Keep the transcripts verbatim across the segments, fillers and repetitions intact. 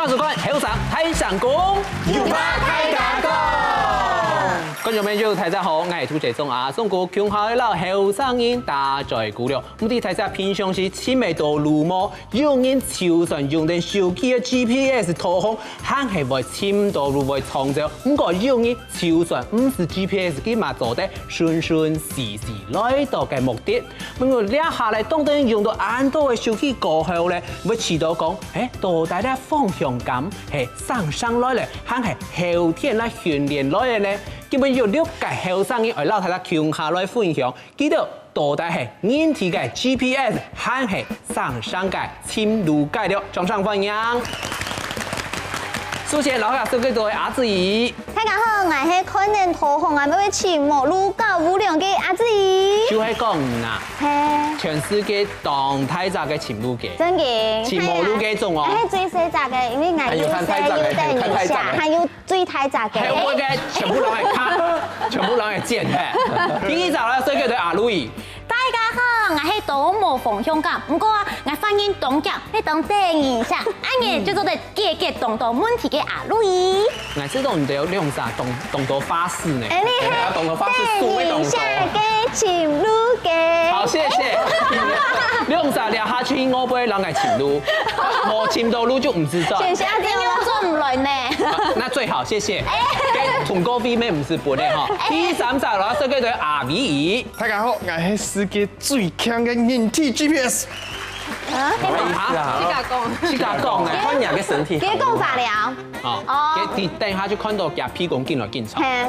收看後生大聲公，有話大家講。觀眾朋友，大家好，𠊎係主持人阿松哥，共下來摎後生人打嘴鼓了。毋知大家平常時尋得著路無？有人就算用等手機个G P S導航，還係會尋毋著路會撞走。毋過有人就算毋使G P S，佢嘛做得順順序序來到个目的。毋過這下咧，當等用到恁多个手機過後咧，會試著講，誒，到底這方向感係生成來咧，還係後天來訓練來个呢？今晡日有六個後生人愛摎大家共下來分享，佢兜到底係人體个G P S，還係生成个尋路計了？掌聲歡迎！首先，摎大家介紹个阿志怡。大家好，𠊎係看等導航啊，會尋無路搞無聊个阿志怡。就係講啊，嘿，全世界當大隻个尋路計，真个，尋無路計總哦。𠊎係最細隻个，因為𠊎又細又等一下，還有最大隻个。還有个全部攏會卡，全部攏會剪嘿。第一隻摎大家介紹个阿路易。大家好，𠊎係當無方向感，毋過啊，𠊎反應當遽，係當得人惜，恁樣就做得解決當多問題个阿路易。𠊎知道你兜兩儕當當多話事呢。誒，你係當多話事，輸个當多。得人惜个尋路計。好，謝謝。兩儕這下去外背摎𠊎尋路，無尋著路就毋知道。謝謝，這樣做毋來呢。那最好，謝謝。誒，通告費乜毋使分个吼。第三隻摎大家介紹个阿V。大家好，𠊎係世界最強个人體G P S。啊？自家講。自家講呢。看你个身體。別講法了。哦，哦。等下就看著佢鼻公緊來緊長。嘿。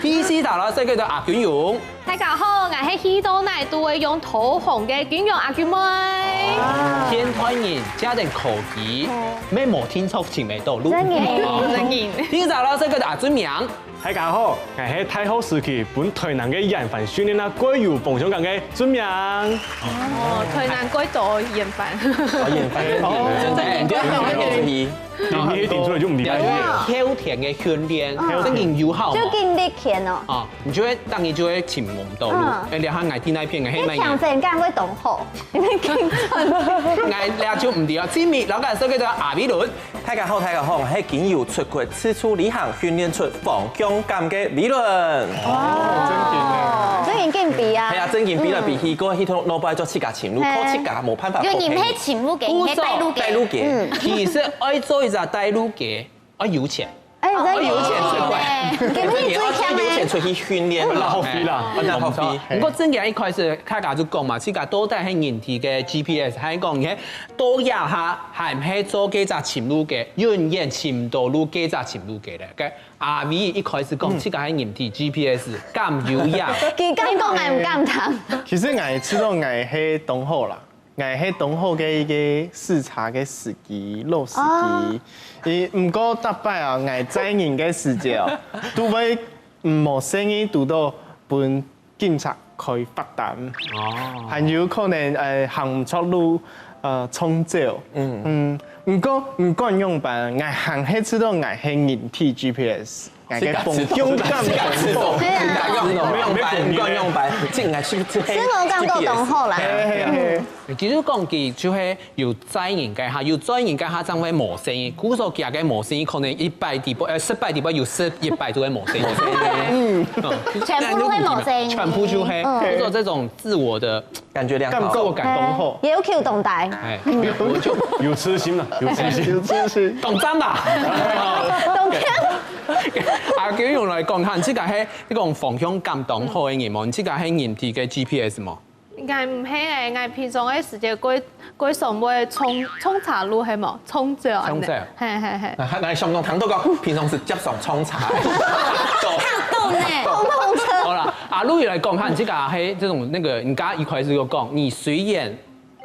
第四隻摎大家介紹个阿君勇。大家好，𠊎係去到哪都會用導航个君勇阿君妹。現代人這等科技，乜無定著尋得著路。真个。哦。真个。第五隻摎大家介紹个阿俊明。 大家好，𠊎係大學時期分台南个演番訓練啊，蓋有方向感个俊明。哦，台南蓋多演番。哦，演番，哦，真个，你這樣很有意義。你，你一定出來就毋理解。後天个訓練，真个有效。就緊力練哦。啊，你就會，當然就會尋毋著路。嗯。誒，這下𠊎在哪片，𠊎係哪片。你強身感會當好，你會緊張。𠊎這就毋知啊，今日摎大家介紹个阿美倫。 大家好，大家好，𠊎係經由出國自助旅行訓練出方向感个美倫。哦，真个呢。真个緊比啊。係啊，真个比來比去，過去到外背做自家尋路，嘿。靠自家無辦法。因為你毋係尋路个，你係帶路个。帶路个。嗯。其實愛做一隻帶路个，愛有錢。哎，真个。愛有錢最快。哎，你最強欸。愛有錢出去訓練啦。那學費啦。哎，那學費。毋過真个一開始，大家就講嘛，自家到底係人體个G P S，還講你係 到這下還毋係做該隻尋路个，永遠尋毋著路該隻尋路个咧。該阿V一開始講，嗯。自家係人體G P S，敢有影？佢敢講，𠊎毋敢聽。其實𠊎知道𠊎係當好啦，𠊎係當好个一個駛車个司機，老司機。哦。佢，毋過逐擺啊，𠊎載人个時節哦，都會，嗯，無細義堵到分 警察開罰單，哦。還有可能，呃，行毋著路，呃，撞走。嗯。嗯，毋過，毋管仰般，𠊎還係知道𠊎係人體G P S，𠊎个方向感。自家知道，自家知道，自家知道，毋管仰般，毋管仰般，這𠊎係，係無感覺當好啦。嘿，嘿，嘿。嗯。其實講起就係 有載人該下，有載人該下正會無細義。故所佢个無細義可能一擺裡背，呃，十擺裡背有十一擺都會無細義。嗯。全部都會無細義。全部就係，嗯。就做這種自我的感覺良好。自我感動後。嘿，要求當大。哎，我就有自信了，有自信。有自信。當讚啦！當讚。啊，叫用來講看，這個係一種方向感當好的人無？你這個係人體个G P S無？ 應該毋係欸，𠊎平常个時節過，過常會撞，撞車路係無？撞走恁呢。撞走。嘿，嘿，嘿。啊，還，還想講，聽到講，平常時輒常撞車。嚇到呢。碰碰車。好啦，阿路易來講，看，這個係這種那個，你剛剛一開始有講，你雖然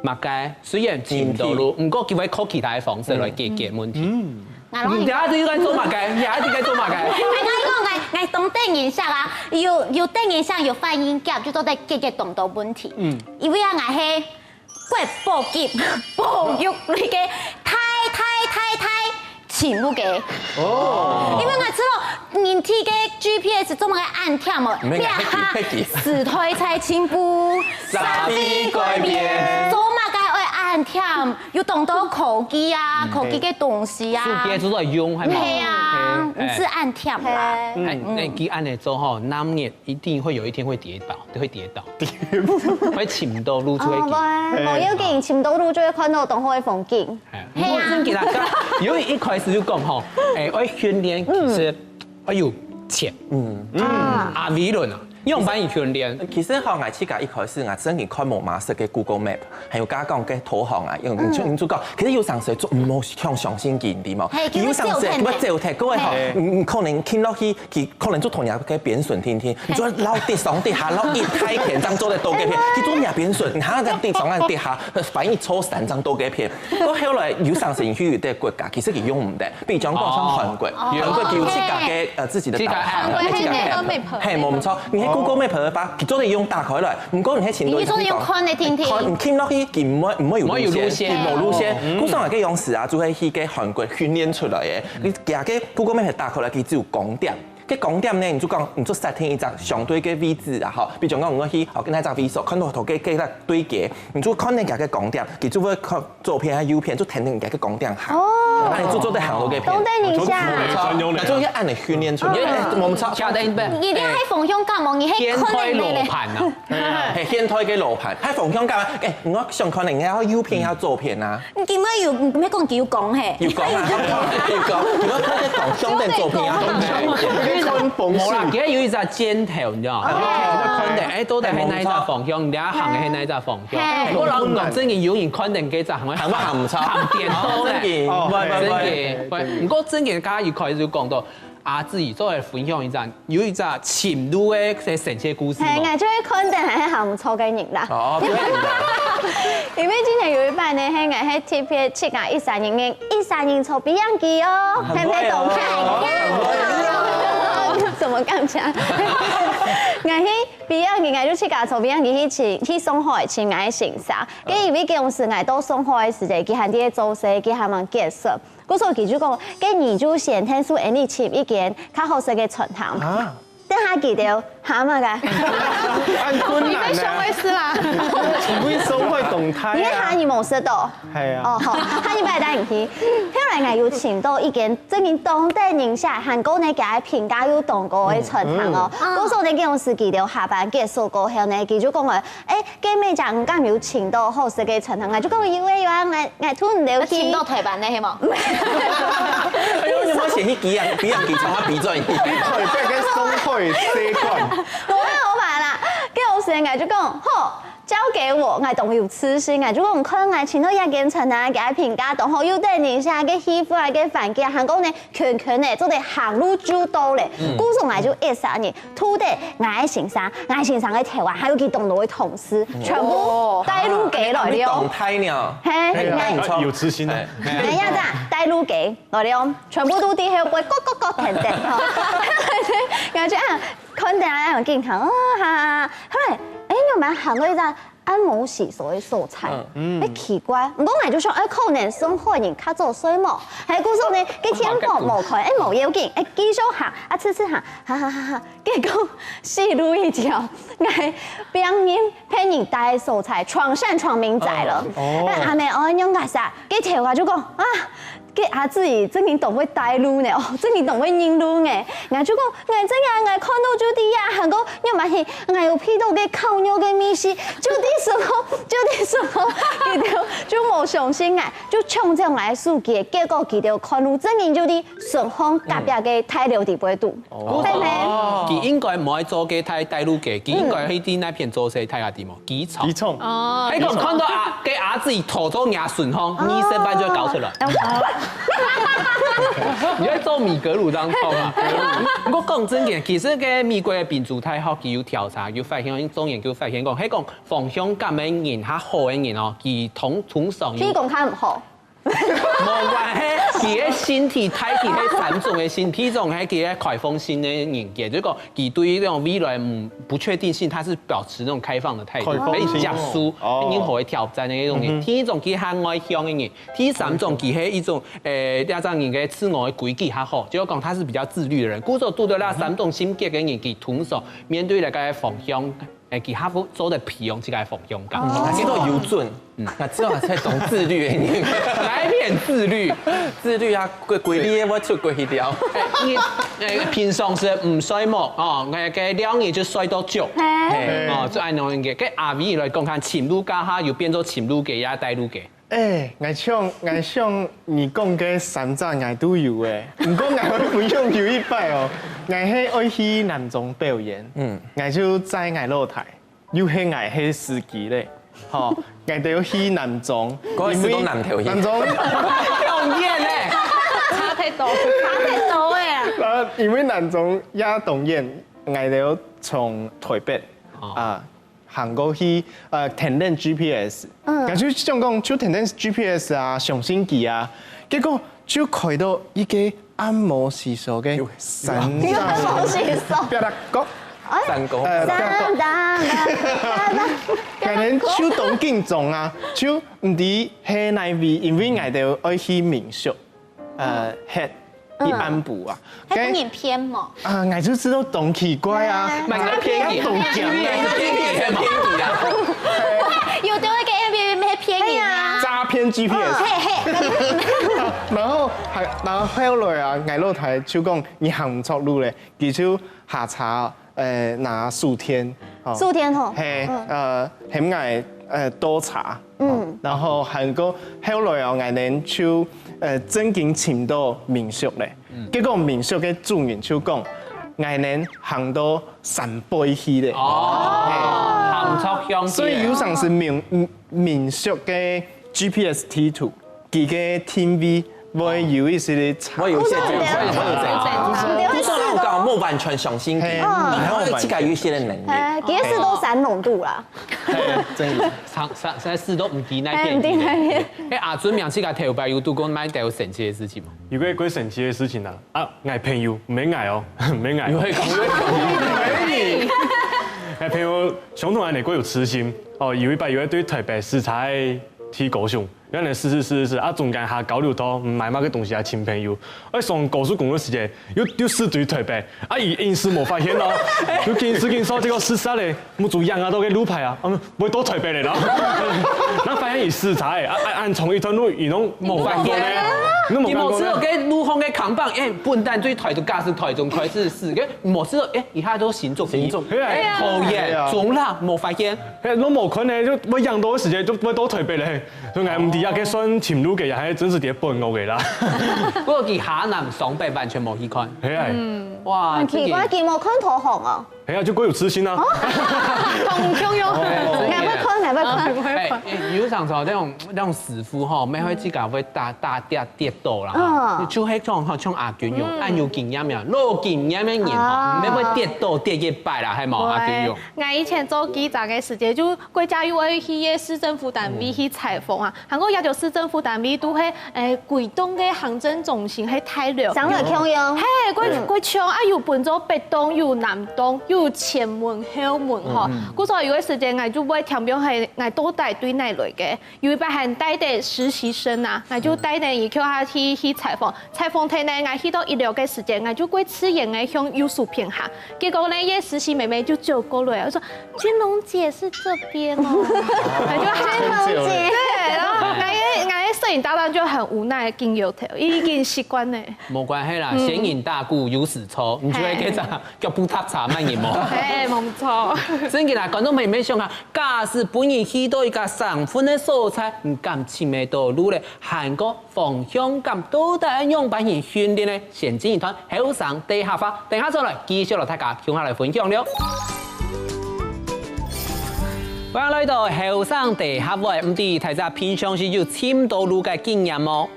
麼个，雖然尋毋著路，毋過佢會靠其他个方式來解決問題。嗯。 𠊎攏你等下就應該做麼个？你等下應該做麼个？𠊎講，𠊎，𠊎當得人惜啊，有，有得人惜，有反應急，就做得解決當多問題。嗯。因為啊，𠊎係國寶級，保育類个大大大大尋路个。哦。因為𠊎知道人體个GPS做麼个恁忝哦，毋係，你下，時代在進步，社會改變，做麼个愛恁忝，有當多科技啊，科技个東西啊。手機就在用，係嘛？係啊，毋係恁忝啦。係。哎，那佢恁樣做吼，男人一定會有一天會跌倒，會跌倒，會尋毋到路，就會跌。哦，無，無要緊，尋到路就會看到當好个風景。哎，係啊。不過真个啦，有一開始就講吼，哎，愛訓練其實愛有錢。嗯。啊。阿偉倫啊，你用般去訓練？其實吼，𠊎自家一開始𠊎真个看無麼識个Google Map，還有剛剛講个導航啊，用你就你就講，其實有常時做毋好向相信佢，對無？係，有常時佢會走忒个。佢會走忒，各位吼，係。你你可能聽落去，佢可能就同樣个標準定定，你就會落跌上跌下，落一大片，正做得到該片，佢做若標準，你還要這樣跌上啊跌下，反而錯三正到該片。到後來有常時你去有个國家，其實佢用毋得，比如講像韓國，哦。韓國佢有自家个呃自己个導航，自家个自家个app。Google Map。係，無錯，你係Google Map个話，佢做得用打開來，毋過你係尋到你做得用看个定定。看，你聽落去，佢毋會毋會有路線，毋會有路線。佢無路線。哦。故所个樣式啊，就係去个韓國訓練出來个。你佢个Google Map打開來，佢只有光點。 該光點呢，你就講，你就設定一隻相對个位置啊，吼，比如講，我去，哦，跟該隻位所，看到頭个个對个，你就看該个光點，佢就會看左片還係右片，就跈等該个光點行。哦。啊，你就做得行到該片。當得人惜。無錯，那就要恁樣訓練出來。哦。哎，無錯。一定係方向感哦，你係看得到个。現代羅盤啊。係，現代个羅盤，還方向感啊，哎，我想看你，你要右片還係左片啊？ 你今日有，你毋係講佢有講嘿？有講啊，有講，有講，佢講相等左片啊。無啦，佢有一隻箭頭，你知道嗎？哦。看等，哎，到底係哪一隻方向？你等下行个係哪一隻方向？嘿。毋過老實講，真个有人看等該隻行，行毋行毋著。行顛倒咧。哦，真个，真个。喂，毋過真个，剛剛一開始就講到，阿志做个分享一隻 有一隻尋路个神奇故事無？係，𠊎就係看等還係行毋著个人啦。哦，對啦。因為之前有一擺呢，係𠊎係特別自家一儕人，一儕人坐飛行機哦，係毋係當開心？怎麼講起來？𠊎去飛行機，𠊎就自家坐飛行機去尋，去上海尋𠊎个先生。該因為該當時𠊎到上海个時節，佢還在做事，佢還吂結束。 故所佢就講，該你就先𢯭手𠊎尋一間較好食个餐廳。啊。等下佢兜，哈麼个？恁困難啊。你會想會死啦。你會想會動態啊。你个哈你無食到。係啊。哦，好，下一擺帶你去。後來𠊎有尋到一間真正當得人惜，還過呢，佢个評價又當高个餐廳哦。嗯。故所呢，該當時佢兜下班結束過後呢，佢就講了，哎， 該麼儕你敢有尋到好食个餐廳？𠊎就講有欸有啊，𠊎𠊎同你兜去。尋到台灣个係無？哎喲，你莫嫌棄佢啊，比人佢差，比轉去。台北个上海世界。無啦無啦，該當時𠊎就講好，交給我，𠊎當有自信，𠊎就講看𠊎尋到一間餐廳，佢个評價當好，又得人惜，該氣氛啊，該環境，還過呢，圈圈呢，做得行路就到咧。嗯。故所𠊎就一儕人 渡等𠊎个先生，𠊎先生个頭啊，還有佢當多个同事，全部帶路雞來了。哦。當大呢。嘿，哎呀，你看。有自信啊。哎。哎呀，這樣，帶路雞來了，全部都在後背咯咯咯跈等吼。𠊎就啊，看等啊，恁緊行，哦，哈哈。後來，哎，又蠻行到一隻 恁無事所个所在。嗯。哎，奇怪，毋過𠊎就想，哎，可能上海人較早睡無？哎，故所呢，該天光無開，哎，無要緊，哎，繼續行，啊，直直行，行行行行，結果死路一條，𠊎病人被人帶个所在，床上床民宅了。哦。哎，恁呢，哦，仰結煞，該頭啊就講，啊， 該阿志真經當會帶路呢，哦，真經當會認路呢。𠊎就講，𠊎真个，𠊎看到就知啊，還過仰般係，𠊎有鼻到該烤肉个味緒，就在時候，就在時候，佢兜就無相信𠊎，就搶走𠊎个手機，結果佢兜看路真經就在順風隔壁个大樓底背肚。哦。係無？佢應該毋愛做該帶，帶路雞，佢應該去在該片做事，大家知無？ 機場。機場。哦。該講看到啊，該阿志偷偷拿順風，二十萬就會搞出來。哦。你愛做米格魯當中啊。毋過講真个，其實該美國个賓州大學佢有調查，有發現，做研究發現講，該講方向感个人，較好个人哦，佢通，通常有，佢講較毋好。 無關係，佢个身體大體係三種个性，第一種係佢个開放性个人格，就講佢對於這種未來，嗯，不確定性，他是保持那種開放的態度，開放性。可以接受哦。任何的挑戰的那種人。嗯哼。第二種佢較外向的人，第三種佢係一種，呃，這種人个自我的規矩較好，就講他是比較自律的人。故所拄著這三種性格的人，佢通常面對那個方向誒，佢較做得培養自家个方向感。嗯，這个有準。嗯，𠊎這下在當自律个人。哪一點自律？自律啊，規，規日个𠊎出國去尞。誒，你，誒，平常時毋睡目，哦，𠊎个兩日就睡到足。嘿。哦，就恁樣个。該阿偉來講看，尋路該下又變做尋路个呀，帶路个。 誒，𠊎想，𠊎想你講个三隻𠊎都有誒，毋過𠊎會分享有一擺哦，𠊎係愛去南庄表演，嗯，𠊎就載𠊎老弟，又係𠊎係司機咧，吼，𠊎兜去南庄，該係到南投去。因為南庄，表演咧，差太多，差太多誒。然後因為南庄也當遠，𠊎兜從台北，哦，啊， 行過去，呃，點點GPS。嗯。𠊎就想講，就點點GPS啊，相信佢啊。結果就開到一個暗無思所个山上。暗無思所。不要打勾。哎。山溝。呃，不要打勾。當當當當當。可能就當緊張啊，就毋知係哪位，因為𠊎兜愛去民宿。 呃，歇，去暗晡啊。嗯。該當然騙無？啊，𠊎就知道當奇怪啊，哎。麼个騙你？當強啊。騙你啊！有兜个M P P騙你啊。詐騙GPS。嘿，嘿。然後還，然後後來啊，𠊎老弟就講，你行毋著路咧，佢就下車 呃，拿手電，吼。手電吼。嘿，嗯。呃，喊𠊎，呃，倒車，嗯。然後還過後來哦，𠊎等就，呃，正經尋到民宿咧。嗯。結果民宿个主人就講，𠊎等行到山背去咧。哦，行錯向去。所以有常時民，民，民宿个GPS地圖， 佢个定位會有一些个差。會有一些精神，會有精神。不是，不是，不是，不是那種講莫完全相信佢，嘿。然後自家有一些个能力。哎，其實都山濃度啦。嘿，真的。上，上，上次都毋知那片。哎，毋知那片。哎，阿尊，你自家頭擺有拄過麼个神奇个事情無？有個過神奇个事情啊，啊，𠊎朋友，毋係𠊎哦，毋係𠊎哦。你會講，你會講。𠊎朋友相同恁樣過有痴心，哦，有一擺有一對台北駛車个去高雄， 原來駛駛駛駛駛，啊，中間下交流道，毋買麼个東西啊，尋朋友。哎，上高速公路時節，又，又駛對台北，啊，佢硬係無發現哦，又緊駛緊駛，結果駛煞咧，目珠仰啊到个路牌啊，嗯，會到台北咧啦。然後發現佢駛差欸，啊，啊，恁長一段路，佢攏無看過呢，佢攏無看過呢。佢無試過該路項个看板，哎，笨蛋對台中，駕駛台中開始駛，該無試過，哎，一下都新竹，新竹，哎，桃園，哎呀，中壢，無發現。哎，攏無看呢，就會仰到个時節，就會到台北咧。 所以𠊎毋知這个算尋路个，也還真係在本我个啦。不過佢下南上北完全無去看。係啊。嗯。哇，很奇怪，這個佢無看導航哦。係啊，就過有痴心啊。哦，同共樣。哦。𠊎會看，𠊎會看。哎，哎，有常常那種，那種師傅吼，每回自家會打，打跌，跌倒啦。嗯。就會像，像阿君有，嗯。恁有經驗呀，老經驗个人吼，啊。每回跌倒跌一擺啦，係無？阿君有。會。𠊎以前做記者个時節，就 國家又愛去个市政府單位去採訪啊，還過也就市政府單位都係，誒，歸棟个行政中心係大樓。長得共樣。嘿，歸，嗯。歸像啊，有分做北棟，有南棟，有前門、後門吼。嗯。故所有个時間，𠊎就會聽講係𠊎到底對哪來个。有一擺還帶等實習生啊，𠊎就帶等佢共下去，去採訪。 採訪忒呢，𠊎去到一樓个時間，𠊎就過自然个向右手片下。結果呢，一個實習妹妹就走過來，我說：「君龍姐是這邊哦。」我就喊，君龍姐。對，然後𠊎个，𠊎个攝影搭檔就很無奈，緊搖頭，已經習慣了。無關係啦，嗯。先人踏過有時錯，你就會跟著腳步踏差慢一步。哎，沒錯。真个啦，觀眾朋友們想下，假使分人去到一個生份个所在，毋敢尋得到路咧，還過 方向感到底愛仰般形訓練呢？先進一段後生大客話，等下轉來繼續摎大家共下來分享了。歡迎來到後生大客話，毋知大家平常時有尋到路个經驗無？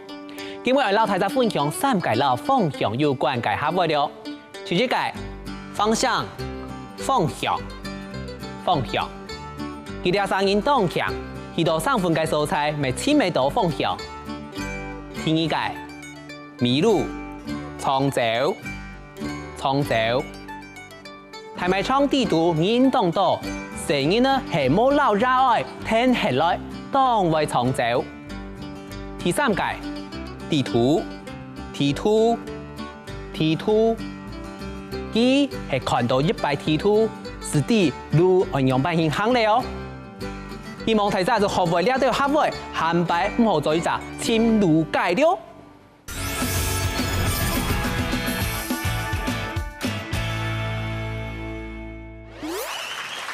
今晡日愛摎大家分享三個摎方向有關个客話了。 第一個，方向，方向，方向。佢兜儕人當慶，去到生份个所在，乜尋得到方向。第二個，迷路，撞走，撞走。大賣場底肚人當多，細人仔係無恅爺哀，跈忒來，當會撞走。第三個，地圖，地圖， 地圖。佢係看到一擺地圖，實際路愛仰般去行咧哦。希望大家就學會這兜客話，下擺毋好做一隻尋路雞了。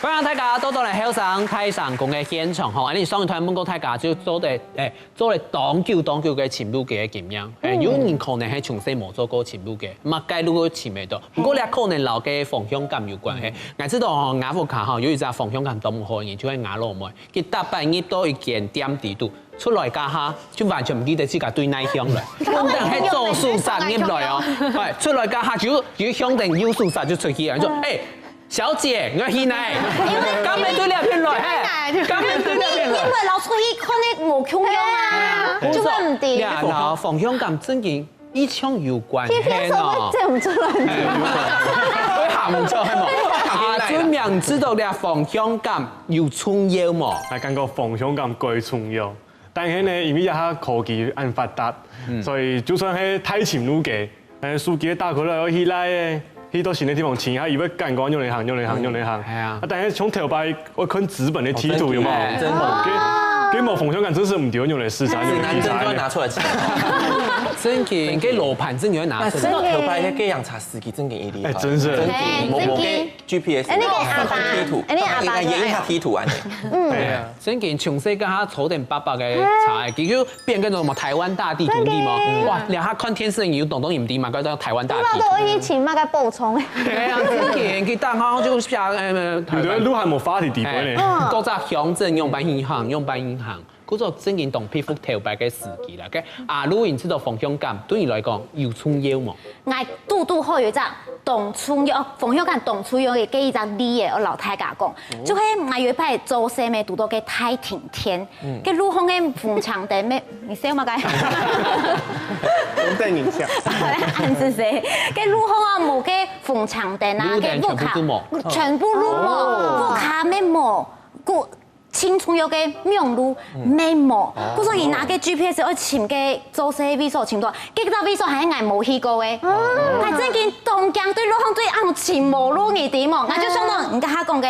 歡迎大家倒轉來後生大聲公个現場吼，恁樣上一段問過大家就做得，誒， 做了當久當久个尋路雞个經驗，誒，有人可能係從細無做過尋路雞，麼个路都尋毋到。毋過這可能摎个方向感有關係。𠊎知道吼，𠊎屋下吼有一隻方向感當毋好个人，就係𠊎老妹。佢逐擺入到一間店裡肚，出來該下就完全毋記得自家對哪向來，本來係左手煞入來哦，哎，出來該下就就向等右手煞就出去啊，你說，哎， 小姐，你愛去哪？今日對這片來，嘿，今日對這片來。因為老出去看个無共樣啊，就會毋對。呀，然後方向感正經一向有關係哦。走毋出來。會行毋出，係無？啊，最明知道這方向感有重要無？來，感覺方向感蓋重要。但係呢，因為這下科技恁發達，所以就算係大尋路雞， 哎，手機打開來，愛去哪个，去到新个地方尋，佢會感覺仰仔行，仰仔行，仰仔行。係啊。啊，但係像頭擺愛看紙本个地圖，有無？真的。哦，該無方向感，真係毋知仰仔駛，仰仔去哪。指南針都要拿出來騎。真經，該羅盤真經愛拿出來。哎，真的。頭擺个計程車司機真經一流。哎，真是。真經，哎，無，無个真經。 G P S，哎，那個阿爸，看地圖，哎，那個阿爸，哎，演一下地圖啊。嗯，對啊。真經從細該下坐等爸爸个車，結果變成什麼台灣大地圖，真的。哇，這下看電視有當多人毋知嘛，叫做台灣大地圖。不知道都一起那個補充。對啊，真經，佢打開就寫，哎，有的路還無發地圖呢。哎，嗯。各隻鄉鎮仰般去行，仰般去行。 故所正經當佩服頭擺个司機啦。該阿如你知道方向感對你來講有重要無？𠊎堵堵好有一隻當重要，哦，方向感當重要个，个一隻例仔，𠊎摎大家講，就係𠊎有一擺做事咩，堵到个大停電，个路項个紅長燈咩，你笑麼个？紅燈影響。恁仔細，个路項啊，無个紅長燈啊，路燈个屋下全部都無。全部都無，哦。屋下咩無，故 清楚有个網路無無，故所以拿个G P S愛尋个做事位所尋到，結果位所還係𠊎無去過个。𠊎正經當驚對路項對恁樣尋無路，你知無？𠊎就想到你頭下講个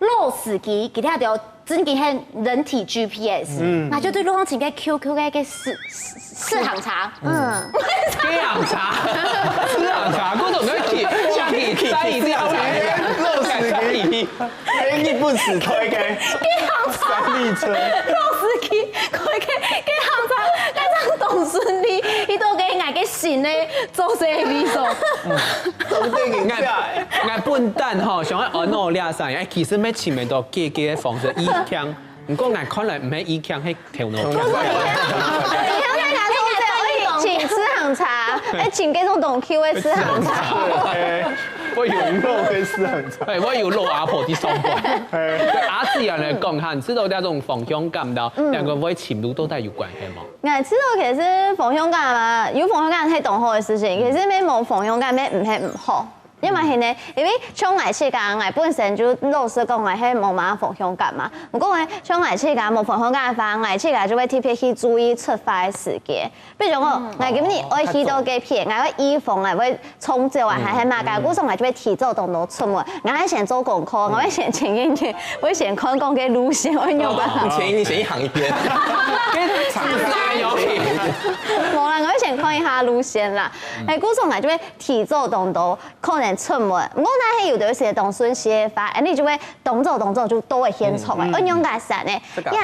老司機，佢兜正經係人體G P S，𠊎就對路項尋个Q Q个个四四行車。嗯。計程車，四行車，各種个計，像計，三一這樣才，老司機。 哎，日本時代个三輪車。老司機，開个，个行程，該趟當順利，佢都个𠊎个心呢，做事个味素。當得人惜。𠊎本旦吼，想愛安樂這山，哎，其實乜尋得到解決个方式，以前，毋過𠊎看來毋係以前，係頭腦。頭腦。你看那個同學，哎，請四行車，哎，請這種當Q个四行車。哎，我有路个四行車。 哎，𠊎有老阿婆在上班。哎。對阿姊來講哈，你知道這種方向感到，兩個會尋路到底有關係無？𠊎知道其實方向感嘛，有方向感係當好个事情，其實乜無方向感乜毋係毋好。因為係呢，因為像𠊎自家，𠊎本身就老實講，𠊎係無麼方向感嘛。毋過呢，像𠊎自家無方向感个話，𠊎自家就會特別去注意出發个時間。 比如講，𠊎今日愛去到該片，𠊎愛預防，𠊎會衝走啊，還係麼个，故所𠊎就會提早當多出門。𠊎會先做功課，𠊎會先前一天，𠊎會先看講該路線，𠊎仰般行。你前一天先去行一遍。跟自殺有關。無啦，𠊎會先看一下路線啦。哎，故所𠊎就會提早當多，可能出門。毋過若係有个時節當順序个話，哎，你就會當早當早就到位現場，哎，愛仰般行呢？這個呀，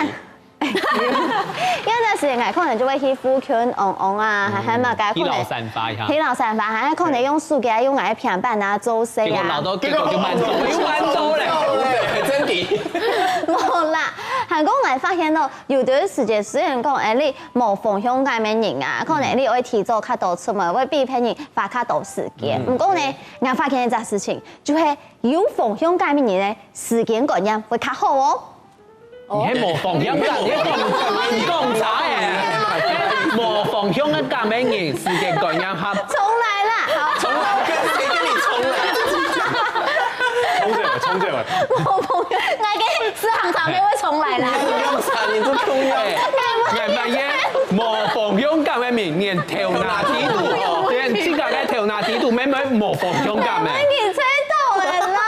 有段時間，𠊎可能就會去附近逛逛啊，還還麼个，去老山花一下。去老山花，還可能用手機啊，用𠊎个平板啊，做事啊。結果老到結果就慢走，又慢走咧。真的。無啦，還過𠊎發現咯，有段時間雖然講，哎，你無方向感个人啊，可能你愛提早較多出門，會比別人花較多時間。毋過呢，𠊎發現一件事情，就係有方向感个人呢，時間觀念會較好哦。 你係無方向感，你講，你講差欸。無方向个感个人，時間觀念合。重來啦，好。重來，跟誰跟你重來？衝這位，衝這位。無方向，𠊎个四行車乜會重來啦。你用啥？你做空呀？哎，𠊎發現無方向感个人，連頭那地圖，連自家个頭那地圖，乜乜無方向感个。你猜到了啦。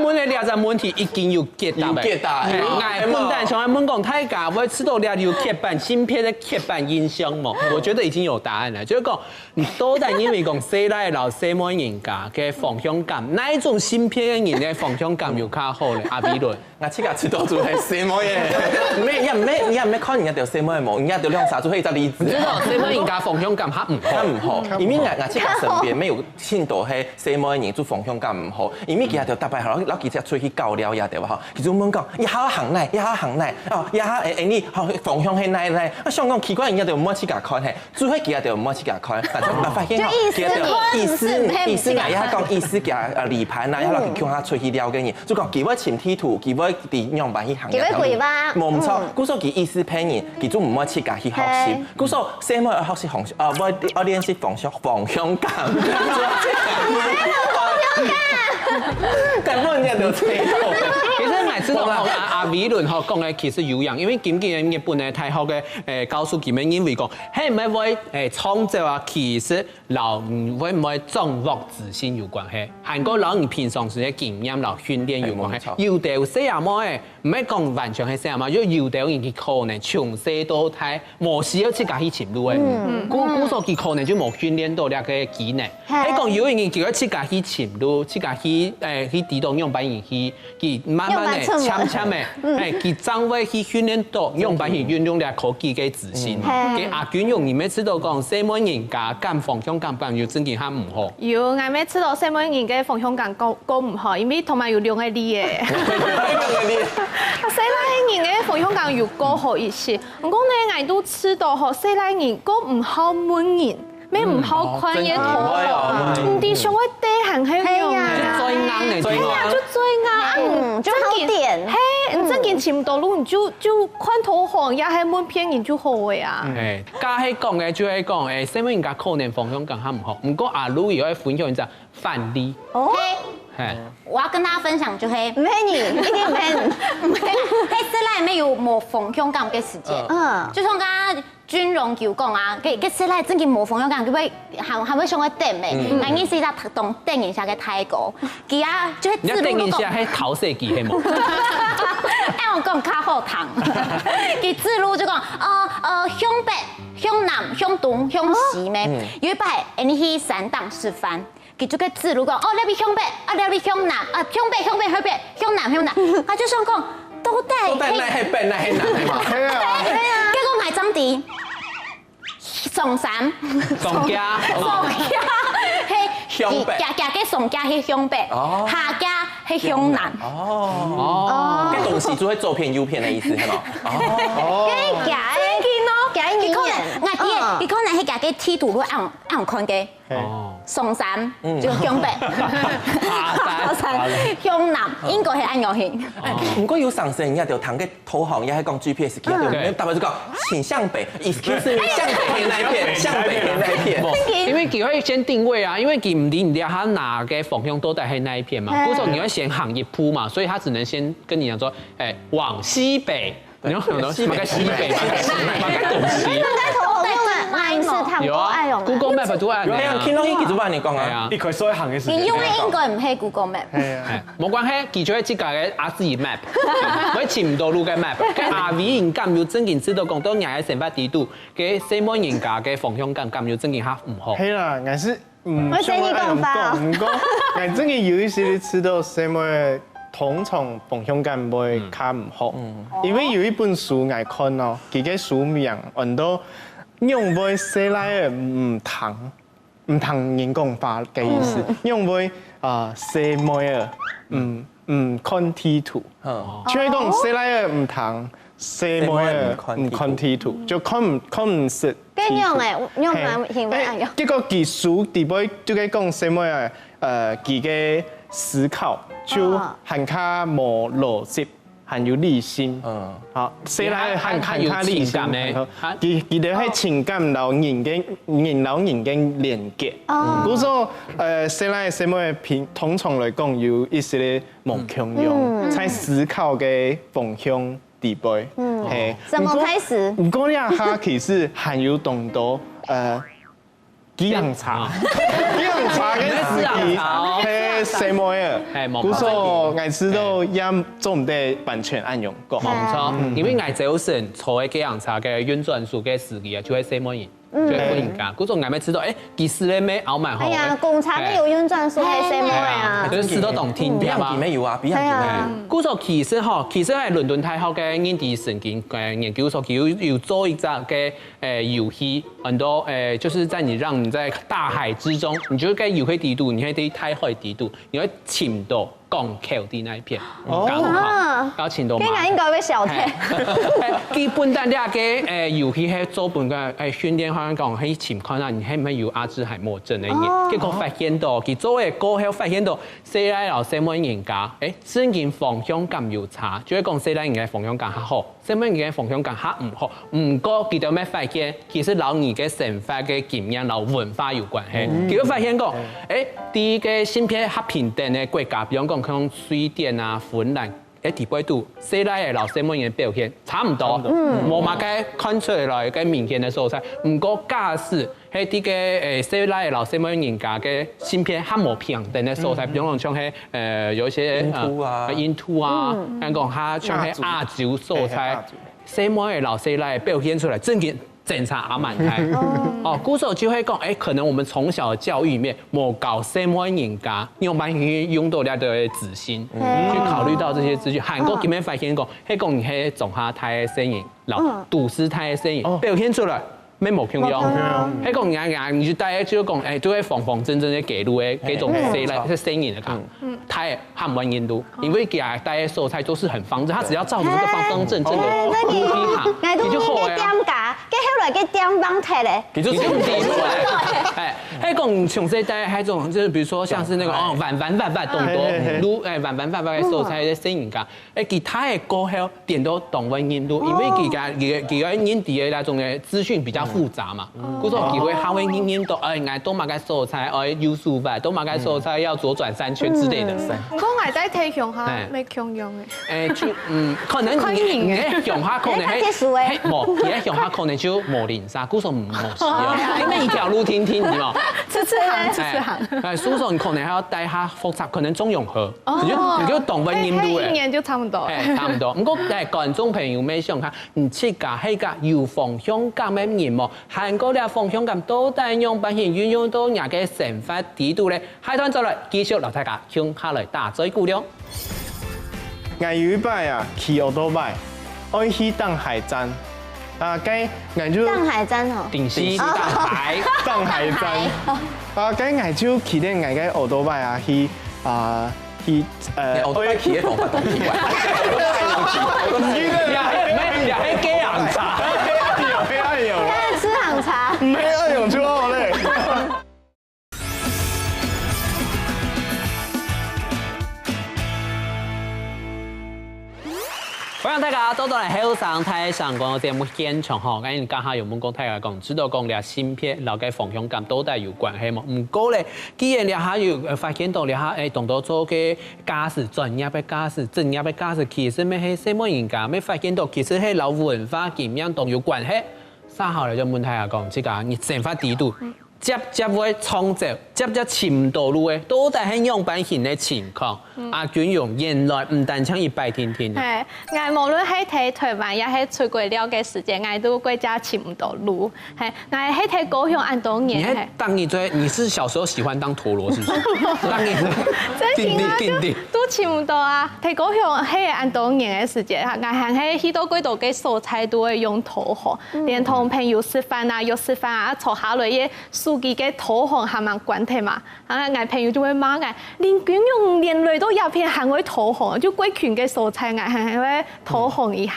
問个這隻問題已經有解答了。有解答了。哎，𠊎本來想愛問講，大家會知道這有刻板，性別个刻板印象無？我覺得已經有答案了，就是講，你到底認為講細倈摎細妹人家个方向感，哪一種性別个人个方向感有較好咧？阿美倫。 𠊎自家知道就係細妹仔，毋係，也毋係，也毋係看人家兜細妹無，人家兜兩儕就係一隻例子。你知道細妹人家方向感較毋好。較毋好，因為𠊎，𠊎自家身邊乜有盡多係細妹人就方向感毋好，因為佢兜逐擺吼，摎佢兜出去搞尞也對吧吼，佢就問講，一下行哪，一下行哪，哦，一下誒誒，你好方向係哪哪，啊想講奇怪，人家兜毋會自家看嘿， 就係佢兜毋會自家看，反正啊發現吼，就意思佢兜意思看，毋係意思啊，毋係也講意思佢啊，呃，離盤啊，也講佢共下出去尞个人，就講佢會尋地圖，佢會知仰般去行。佢會規劃無毋著嗯，故所佢意思騙人，佢就毋會自家去學習嘿。故所細妹愛學習方向，呃，愛愛練習方向方向感。根本人家都知道。其實𠊎知道吼，阿阿美倫吼講个其實有影，因為今今日本个大學个誒教授佢們認為講，係毋係會誒創造啊，其實摎你會毋會掌握資訊有關係，還過摎你平常時个經驗摎訓練有關係。係，無錯。有兜細阿妹誒，毋係講完全係細阿妹，就有兜人佢可能從細到大，無需要自家去尋路誒。故故所佢可能就無訓練到這個技能。 嘿係講有人佢愛自家去尋路，自家去誒去知道仰般去，去慢慢的、仰般出門漸漸的，誒，佢正會去訓練到仰般去運用這科技个資訊。嘿給阿君用，你每次都講細妹人家敢方向感，敢有正經較毋好。有，𠊎每次都細妹人个方向感過過毋好，因為同埋有兩個例誒。啊，細倈人个方向感有過好一些，毋過呢，𠊎都知道吼，細倈人過毋好問人。 乜毋好看个頭腦，毋知想愛對還係仰係啊最硬个地方係啊，就最硬啊！嗯，就好點。嘿，你正經尋毋到路，你就就看投降，也係問別人就好个啊。誒，該係講个就係講，誒，細妹人家可能方向感較毋好。毋過阿Lu又愛分享一隻範例，哦，嘿，我要跟大家分享就係，毋係你，一定毋係你。係細倈乜有無方向感个時節，嗯，就像剛剛君榮有講啊，該該細倈正經無方向感，佢會還還會想愛等咩？𠊎認識一隻當等人下个大哥，佢啊就係你要自路都講等一下，。係考試機係無？哎，我講較好聽，佢自路就講，呃呃，向北、向南、向東、向西咩？有一擺，哎，你去山頂食飯，佢就个自路講，哦，這位向北，啊，這位向南，啊，向北、向北、向北、向南、向南，佢就想講，到底到底哪係北哪係南嘛？係啊，結果𠊎正知，上山，上家，上家係向北行行个上家係向北，哦下家係向南。哦，該東西就會左偏右偏个意思，係無？哦，真的假的？真經哦，假的佢可能語言，𠊎知，嗯佢可能係行个地圖會恁恁看个，哦，上山就向北，爬山，向南應該係恁樣形。毋過有常時人家就談个投降，也係講GPS，佢就對大家就講，請向北，excuse me，向北係哪一片？向北係哪一片？因為佢會先定位啊，因為佢毋知你這下拿个方向到底係哪一片嘛，故所你要先行一步嘛，所以他只能先跟你講說，哎，往西北。你要想到什麼个西北？什麼个東西？在投降用啊，Maps上有啊都愛用啊。 ，Google Map都愛有啊，啊。聽到一直都幫你講啊。係啊。一開始會行个時間。你用个應該毋係Google Map。係啊，哎，無關係，佢就係自家个阿姊map，會尋到路个map。該阿偉應該有正經知道講，到你个生活底肚，該細妹人家个方向感，敢有正經較毋好。係啦，𠊎係嗯，我先你講吧毋過，毋過，𠊎正經有一些知道細妹通常方向感會較毋好，因為有一本書𠊎看哦，佢个書名安到仰會細倈仔毋聽，毋聽人講話个意思，仰會啊細妹仔毋毋看地圖，嗯，就係講細倈仔毋聽，細妹仔毋看地圖，就看毋看毋識地圖。該仰仔，仰仔行會恁樣。結果佢書底背就係講細妹仔，呃，佢个思考就還較無邏輯，還有理性。嗯，好，細倈仔還還較理性，還較有情感呢還較佢佢兜係情感摎人个人摎人个連結。哦故所，呃，細倈仔細妹仔平通常來講有一些个無共樣，在思考个方向底背，係。怎麼開始？毋過這下其實還有當多，呃，幾樣差，幾樣查个司機係細妹仔，故所𠊎知道也做毋得完全恁樣講。無錯，因為𠊎朝晨坐个計程車个運轉手个司機啊，就係細妹人，就係婦人家。故所𠊎乜知道，誒，其實咧，乜拗蠻好。哎呀，公車乜有運轉手係細妹啊。就係試到當定，對吧？比較有啊。故所其實吼，其實喺倫敦大學个認知神經呃研究所，佢有有做一隻个呃遊戲，很多呃就是在你讓你在大海之中，你就係該遊戲底肚，你會在大海底肚，你會尋到港口的那一片，剛好邀請到嘛。該應該會笑的。基本上這个呃遊戲係做本个呃訓練，好像講去尋看啊，你係毋係有阿茲海默症的人？結果發現到，佢做个過後發現到，細賴摎細妹人家，誒，正經方向感有差，就係講細賴人个方向感較好。 細妹人个方向感較毋好，毋過佢兜乜發現，其實摎你个生活个經驗摎文化有關係。佢兜發現講，誒，第一个性別較平等个國家，比方講像瑞典啊、芬蘭，誒，底背肚細賴仔摎細妹人个表現差毋多，無麼个看出來个明顯个所在。毋過假使 係這个呃細賴摎細妹人家个性別較無平等个所在，比方講像係呃有一些印度啊，印度啊，像講佢像係亞洲所在，細妹摎細賴表現出來，正經爭差也蠻大。哦，故所就係講，誒，可能我們從小的教育裡面，無教細妹人家，你有辦法去用到這个資訊，去考慮到這些資訊。還過今日發現講，係講你係中下大个細人，摎都市大个細人表現出來。 乜無共樣。係講人家，人家你就戴个就講，誒，就係方方正正个街路个，該種細賴，係細人个講，大个還無恁樣路，因為佢戴个所在都是很方正，他只要照著這個方方正正的路去行，佢就好个啊。店家，該後來个店放忒咧，佢就毋知路了。誒，係講從細戴，還有種就是比如說像是那個哦，彎彎彎彎當多路，誒，彎彎彎彎个所在个細人家， 誒，其他个過後顛倒當會認路，因為佢个佢个佢个認知个那種个資訊比較複雜嘛，故所佢會較會認認到，誒，𠊎到麼个所在，誒，有事吧，到麼个所在要左轉三圈之類的。毋過𠊎戴在鄉下，誒，乜共樣誒。誒，就嗯，可能你你鄉下可能係，係，無，你个鄉下可能就無鄰舍，故所無事啊，因為一條路定定，你知道？直直行，直直行。誒，所以說你可能還要戴較複雜，可能中永和。 你就你就當會認路誒。一年就差不多。誒，差不多。毋過誒，觀眾朋友乜想看，你自家係个有方向感个人無？還過這方向感到底仰般形運用到若个生活底肚咧？下段再來繼續摎大家共下來打嘴鼓了。𠊎有一擺啊，騎奧多拜，愛去頂海站，啊，該𠊎就頂海站哦，頂溪頂海，頂海站。啊，該𠊎就騎等𠊎个奧多拜啊，去啊，去呃，你奧多拜騎个方法當奇怪。也係也係計程車，哎呦，哎呦，該自行車。沒有，哎呦，就好嘞。 歡迎大家倒轉來後生大聲公个節目現場吼，𠊎等頭下有問過大家講，知道講這性別摎該方向感到底有關係無？毋過咧，既然這下有呃發現到這下，誒，當多做个駕駛，專業个駕駛，職業个駕駛，其實乜係細妹人家，乜發現到其實係摎文化經驗當有關係。接下來就問大家講，這个你生活底肚 輒輒會撞走，輒輒尋毋到路个，到底係仰般形个情況？阿君榮，原來毋單淨一擺定定。係，𠊎無論係在臺灣也係出國尞个時節，𠊎都過輒尋毋到路。係，𠊎係在高雄恁多年。你係當你最，你是小時候喜歡當陀螺是不是？當你定定定定，都尋毋到啊！在高雄係恁多年个時節，𠊎還係去到幾多个所在都會用導航，連同朋友食飯啊，約食飯啊，坐下來也 手機个導航還吂關忒嘛。啊，𠊎朋友就會罵𠊎：「林君榮連來到這片還會導航，就歸近个所在，𠊎還會導航一下。」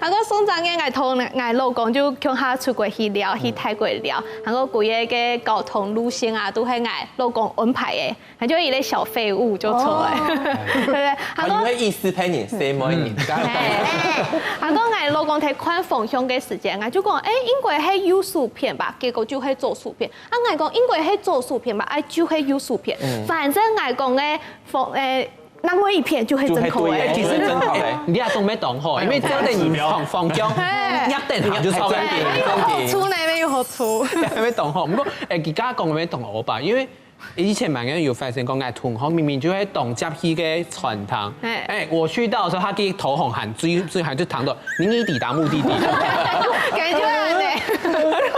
啊，過上隻月𠊎同𠊎老公就共下出國去尞，去泰國尞。啊，過歸個个交通路線啊，都係𠊎老公安排个。 佢就一個小廢物就坐了，對不對？佢講，佢會意思騙你，細妹人。係，係。佢講，𠊎老公在看方向个時間，𠊎就講，誒，應該係右手片吧，結果就係左手片。啊，𠊎講應該係左手片吧，啊，就係右手片。反正𠊎講个方，誒，另外一片就係真好个。就係對个，就係真好个。你也懂沒懂吼？因為這樣的你放放鬆，嘿壓等好就超過。哎，有好處呢，有好處。沒懂吼？不過，哎，佢剛剛講沒懂我吧？因為以前蠻多有發生講，哎，同學明明就會懂接去个餐廳，哎哎，我去到的時候，他給投紅函，最最後就談到你已抵達目的地。感覺呢，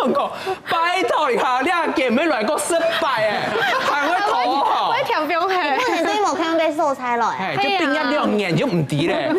我講，拜託一下，你阿姐妹來過失敗哎，還會投好我。會調標嘿。可能是因為我看到該素材了哎。哎，就畢業兩年就毋知咧，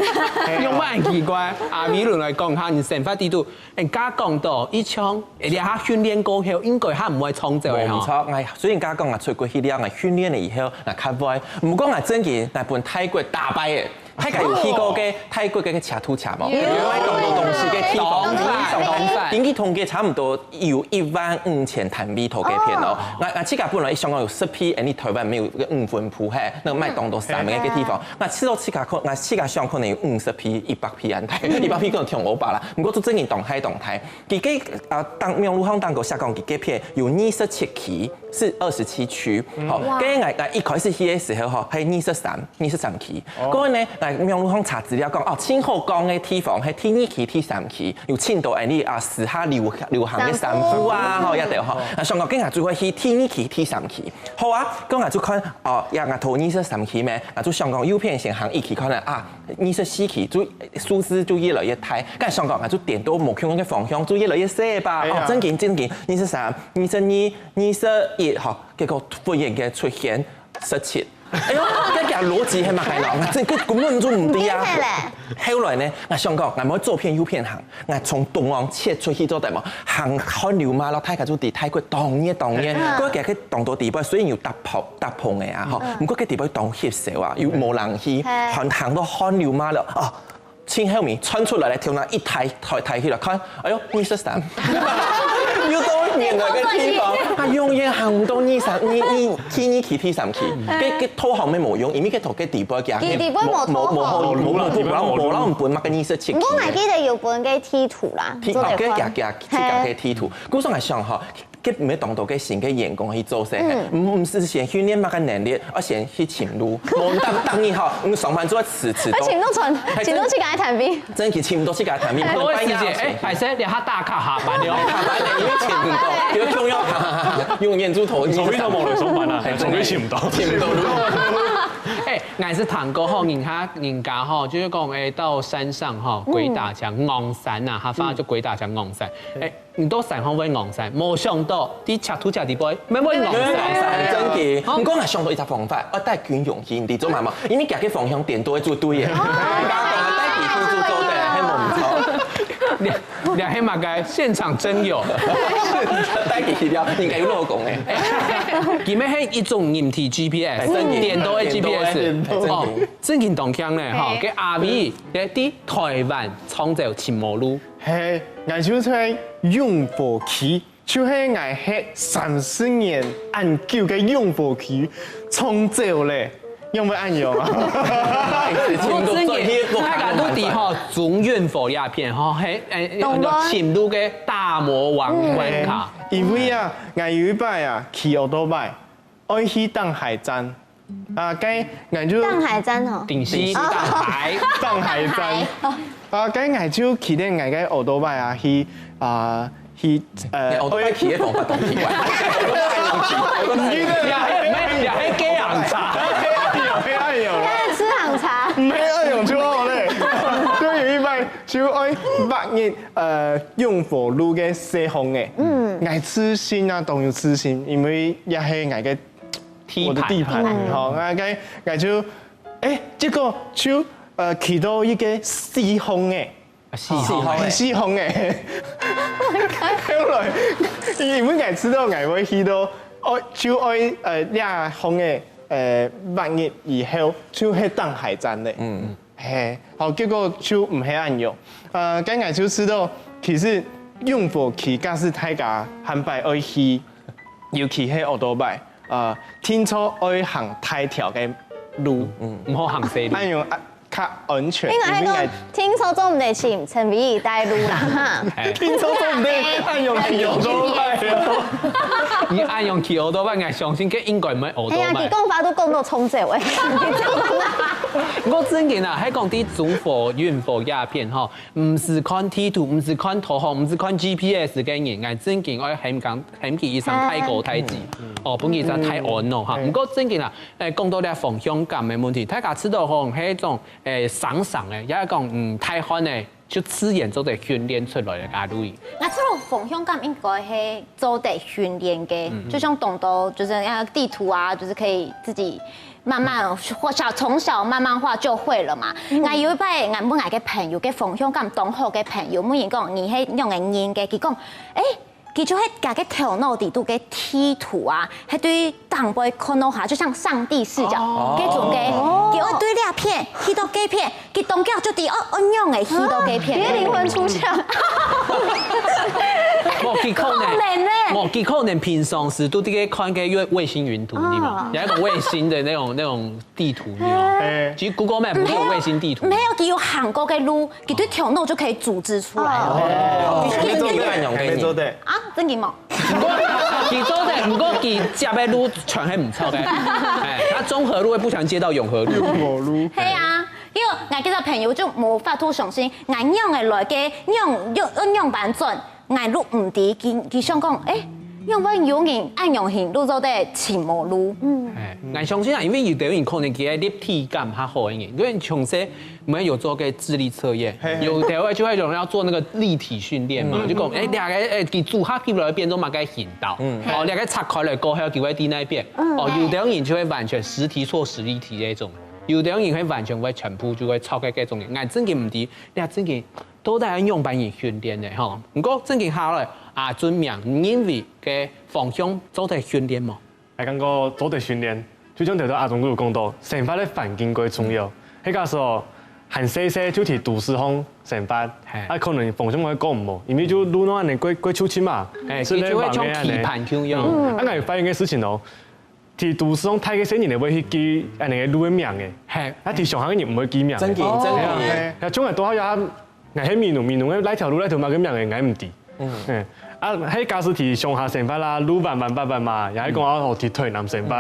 有蠻奇怪。阿美倫來講下，你生活態度，人家講到一槍，你下訓練過後，應該還毋會衝走个吼。無錯，哎，雖然家講啊，出國去了，哎，訓練了以後，那較會。毋過啊，真个，那分泰國打敗个，大家有去過个泰國个車土車無？有有買當多東西个地方，當然當然經濟統計差不多有一萬五千單位頭个片哦。那那自家本來想講有十批，哎，你台灣沒有个五分鋪嘿，那買當多衫个个地方，那試到自家可，那自家想可能有五十批、一百批安排，一百批可能挺多吧啦。毋過就真个當大當大。 佢个啊，當網路上當个寫講，佢个片有二十七區，是二十七區。好，該𠊎𠊎一開始去个時候吼，係二十三，二十三區。過後呢，𠊎網路上查資料講，哦，盡好講个地方係第二區、第三區，有盡多恁呢啊，時下流流行个衫褲啊，吼，一兜吼。啊，想講，該𠊎就會去第二區、第三區。好啊，該𠊎就看，哦，呀，𠊎投二十三區咩，𠊎就想講，右片先行一區看啊，啊，二十四區就數字就越來越大，該想講，𠊎就顛倒無共樣个方向，就越來越細吧。哎呀哦，正經正經，二十三、二十二、二十一，吼，結果忽然間出現十七。哎喲，該个邏輯係麼个呢？這个根本就毋對啊毋對咧！後來呢，𠊎想講，𠊎愛左片右片行，𠊎從東岸切出去做得無？行漢流馬路，大家就知泰國當熱當熱，嗯該个當多地方，雖然有搭棚搭棚个啊，吼，毋過該地方當翕相啊，又無人去，嘿還行到漢流馬路，哦， 盡後面竄出來个，頭那一抬抬抬起來看，哎喲，二十三，又到原來个地方，啊，永遠行毋到二三，二二第二區、第三區，該該導航也無用，因為該導該地方行，佢地方無導航無無無無無無無分麼个二十七區。毋過𠊎記得有分个地圖啦，地做得看。哦，該行行自家个地圖，故所𠊎想吼， 該毋係當多个新个員工去做事，毋毋係先訓練麼个能力，而先去尋路。無當當然吼，你上班做遲遲到，尋到船，尋到自家个單位。真係尋毋到自家个單位，各位師姐，半夜哎，歹勢，你下打卡下班了。下班了，因為尋毋到，有共樣，用眼珠頭，從來都無來上班啊，從來尋毋到。尋毋到路。哎，𠊎係聽過吼，人家人家吼，就是講，哎，到山上吼，鬼打牆，昂山啊，客話就鬼打牆昂山。哎， 你到山上會昂山，無想到，在赤土赤地背，乜會昂山。真个，毋過𠊎想到一隻方法，愛帶軍用去，你知做麼个？因為佢个方向顛倒會做對个。你講帶佢去做做得，係無毋著。你你還嘛个現場徵友，帶佢去了，應該有老公个。佢乜係一種人體GPS，哎真个顛倒个GPS，顛倒个哦，正經當強呢，吼，嘿該阿美，該在台灣創造尋無路。嘿，𠊎就在永和區，就係𠊎歇三十年恁久个永和區，創造咧，有無恁樣啊？不過正經，大家都知吼，中永和這片吼，係，哎，懂嗎尋路个大魔王關卡。因為啊，𠊎有一擺啊，騎奧多拜，愛去淡海站，啊，該𠊎就淡海站吼，頂溪大海，淡海站。啊，該𠊎就騎等𠊎个奧多拜啊，去啊去呃，奧多拜騎个方法當奇怪。也係也係幾樣差。哎呦，哎呦，該个吃行茶。沒哎呦就好嘞，就有一擺就愛八月呃永和路个西方个，嗯，𠊎自信啊，當有自信，因為也係𠊎个地我的地盤，吼，啊，該𠊎就，哎，結果就呃騎到一個四方个。四方係四方个。後來，因為𠊎知道𠊎會去到，哦，就愛呃這方个呃八月以後，就係淡海站咧。嗯，嘿，好，結果就毋係恁樣。呃，該𠊎就知道，其實永和區假使大家還擺愛去，尤其係奧多拜，呃，定著愛行大條个路。毋好行細路。哎呦啊！較安全，因為該个聽說做毋得行，陳偉帶路啦哈。聽說做毋得，恁樣騎奧多拜哦。你恁樣騎奧多拜，𠊎相信該應該毋係奧多拜。哎呀，佢講話都講到衝走哎。毋過正經啊，還講在中火、雲火鴉片吼，毋使看地圖，毋使看導航，毋使看GPS个人，𠊎正經愛喊講喊佢一聲大哥大姊，哦，分佢一聲大安咯哈。毋過正經啊，誒，講到這方向感个問題，大家知道吼，係種 誒，生生个，也講嗯，大漢个，就自然做得訓練出來个，阿Louis。那這種方向感應該係做得訓練个，就像懂得，就是那地圖啊，就是可以自己慢慢畫，從小慢慢畫就會了嘛。那有一擺，𠊎問𠊎个朋友，个方向感當好个朋友，問佢講，你係仰个人个？佢講，誒， 佢就係佢个頭腦裡肚个地圖啊，係對頂背看到下，就像上帝視角，該種个，佢愛對這片去到該片，佢當腳就知哦，哦仰个去到該片。你的靈魂出竅。無，佢可能，無，佢可能平常時都在該看該衛衛星雲圖，你嘛，有一個衛星的那種那種地圖，你嘛。其實 Google Map 不是有衛星地圖？沒有，佢有行過个路，佢對頭腦就可以組織出來了。哦，你做得，你做得。啊，真的嗎？佢做得，毋過佢接个路全係毋著个。哎，他中和路會不小心接到永和路。永和路。係啊，因為𠊎幾個朋友就無法度相信，𠊎仰个來个，仰仰仰般轉，𠊎都毋知，佢佢想講，誒，仰會有人恁樣行路做得尋無路？嗯，哎，𠊎相信啊，因為有兜人可能佢个立體感較好一點，因為從細 我們有做個智力測驗，有的話就會有人要做那個立體訓練嘛，就講，哎，兩個哎，佢組合起來變做麼个行道，哦，兩個拆開來過後，佢會在那邊，哦，有的人就會完全實體錯實立體那種，有的人會完全會全部就會錯个這種。𠊎正經毋知，你正經到底愛仰般去訓練呢？吼，毋過正經下來，阿俊明，你認為个方向做得訓練無？ 𠊎感覺做得訓練，就像頭頭阿忠哥有講到，生活个環境蓋重要。該假使哦，還細細就在都市項生活，啊可能方向會講毋好，因為就路那恁樣蓋蓋就近嘛，哎，就會像棋盤共樣。啊𠊎發現个事情哦，在都市項大个細人仔會去記恁樣个路个名个，啊在鄉下个人毋會記名。真个真个，啊像𠊎到下 𠊎係美濃，美濃个哪條路哪條麼个名个，𠊎毋知。嗯，啊，係假使在鄉下生活啦，路彎彎彎彎嘛，也係講啊，在臺南生活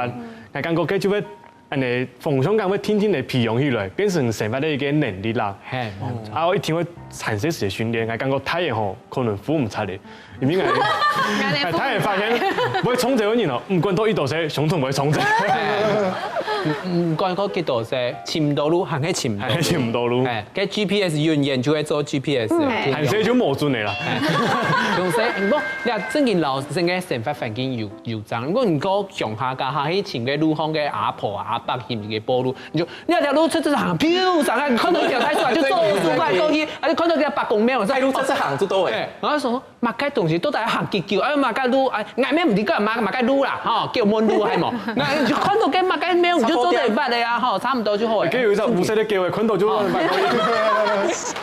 ，𠊎感覺該就會恁樣方向感會定定仔培養起來，變成生活个一個能力啦。係，啊，𠊎一定會產生時个訓練，𠊎感覺大人吼可能扶毋出來。 因為𠊎，大家發現，會衝走个人哦，毋管到幾多歲，相同會衝走。毋管到幾多歲，尋到路還係尋，還係尋毋到路。哎，該GPS永遠就會做GPS，還係就無準个啦。總係，毋過你正經老實个生活環境有有差，毋過你講鄉下家下去尋个路項个阿婆阿伯尋个步路，你就你條路直直行，飄上來，看到一條大樹就做樹幹過去，啊，你看到一條伯公廟，大路直直行就到誒。然後說。 麼个東西到底行幾久？哎，麼个路？哎，𠊎乜毋知講麼麼个路啦，吼，叫問路係無？那你就看到該麼个廟，你就做得捌个啊，吼，差不多就好了。該有一隻烏色个狗，看到就捌。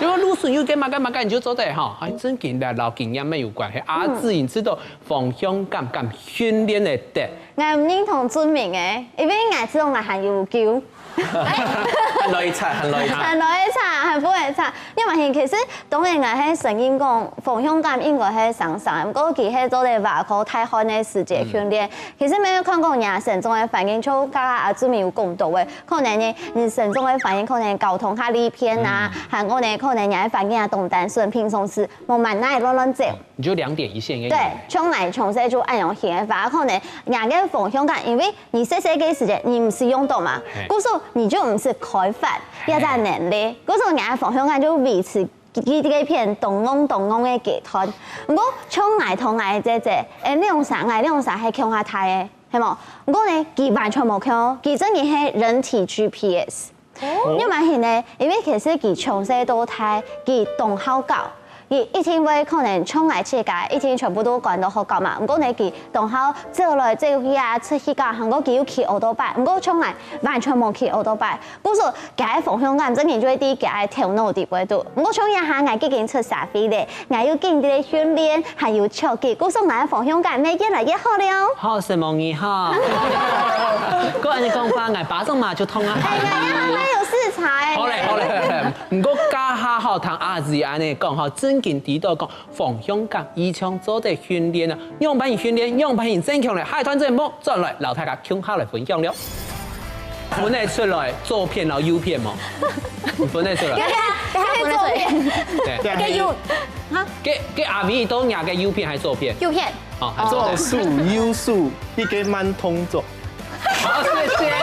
因為路上有該麼个麼个，你就做得吼，哎，正經个摎經驗乜有關係。啊，自然知道方向感，感訓練个得。 𠊎毋認同俊明誒，因為𠊎知道𠊎還有救。還來一次，還來一次。還來一次，還不會差。因為其實當然𠊎係承認講方向感應該係生生，毋過佢係做得話靠大漢个時節訓練。其實乜看講若生長个環境，就剛剛阿俊明有講到誒，可能呢，你生長个環境可能交通較利便啊，還過呢可能若个環境也當單純，平常時無滿哪亂亂走。 你就兩點一線。對，像𠊎從細就恁樣行个話，可能若个方向感，因為你細細个時節你毋使用到嘛，故所你就毋使開發這隻能力，故所若个方向感就維持佢這片當戇當戇个階段。毋過像𠊎同𠊎姐姐，誒，兩儕，𠊎兩儕係共下大个，係無？毋過呢，佢完全無共，佢真个係人體GPS。 因為係呢，因為其實佢從細到大，佢當好搞，佢一定會可能像𠊎自家，一定全部都關到學校嘛。毋過呢，佢當好走來走去啊，出去搞，還過佢又騎奧多拜，毋過像𠊎完全無騎奧多拜，故所佢个方向感真个就會在佢个頭腦底背肚。毋過像這下𠊎已經出社會咧， 𠊎有經歷了訓練，還有刺激，故所𠊎个方向感乜越來越好了。好，承蒙你哈。過恁樣講法，𠊎巴掌嘛就痛啊。哎呀，還有食材。好嘞，好嘞，毋過這下吼，聽阿姊恁樣講吼，正經知著講方向感異常做得訓練啊，仰般訓練，仰般正強咧，下一段節目轉來，摎大家共下來分享了。分得出來左片摎右片無？你分得出來？等下，等下分得出來。對。該右，哈？該，該阿偉到你个右片還係左片？右片。哦，還係左片。左手、右手，一个慢動作。好，謝謝。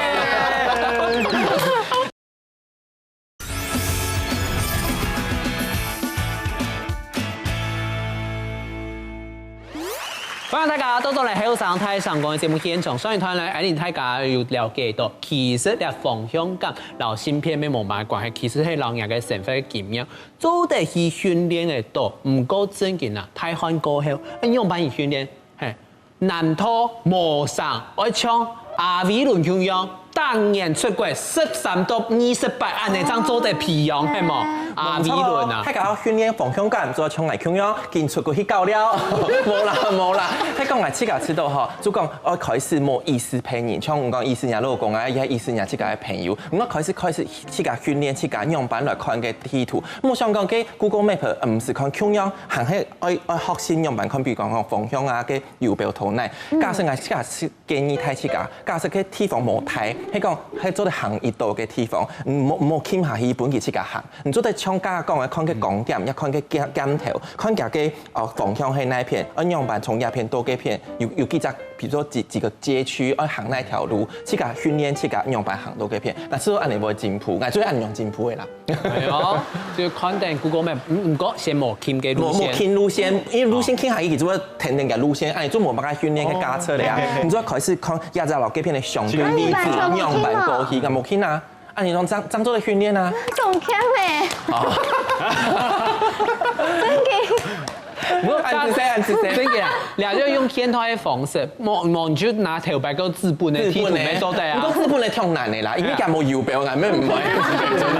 歡迎大家倒轉來後生大聲公个節目現場。上一段呢，𠊎等大家有了解到，其實這方向感摎性別乜無麼个關係，其實係摎若个生活个經驗做得去訓練得到。毋過正經啊，大漢過後，愛仰般去訓練？嘿， 難道無成愛像阿偉倫共樣，逐年出國十三到二十擺恁樣正做得培養，係無？阿偉倫啊。大家愛訓練方向感，做像𠊎共樣，緊出國去搞了。無啦，無啦。係講𠊎自家知著吼，就講愛開始無意思騙人，像毋講意思若老公啊，也意思若自家个朋友。毋過開始，開始自家訓練自家仰般來看該地圖。莫想講該Google Map毋係看共樣，還係愛，愛學習仰般看，比如講方向啊，該 有標頭呢。假使𠊎自家建議大自家，假使該地方無大，係講係做得行得到个地方，毋好，毋好撳下去分佢自家行。你做得像剛剛講个，看該光點，也看該箭，箭頭，看佢个，呃，方向係哪片，愛仰般從這片到該片，有，有幾隻，比如說幾，幾個街區，愛行哪條路，自家訓練自家仰般行到該片。該係恁樣會進步，𠊎就係恁樣進步个啦。 哎喲，就看等Google Map，嗯，毋過先無撳个路線。無，無撳路線，因為路線撳下去，佢就會跈等个路線，哎，就無辦法訓練个駕車了呀。哦。你就要開始看這隻路該片个相對位置，仰般過去，仰般過去，該無撳啊，啊，你用這樣，這樣做个訓練啊。總撳欸。哦。真个。 毋過，恁仔細，恁仔細。真个啊，這就用現代个方式，無，無你就拿頭擺个紙本个地圖，紙本个。乜做得啊。毋過紙本个忒難个啦，因為佢無有標，𠊎乜毋會。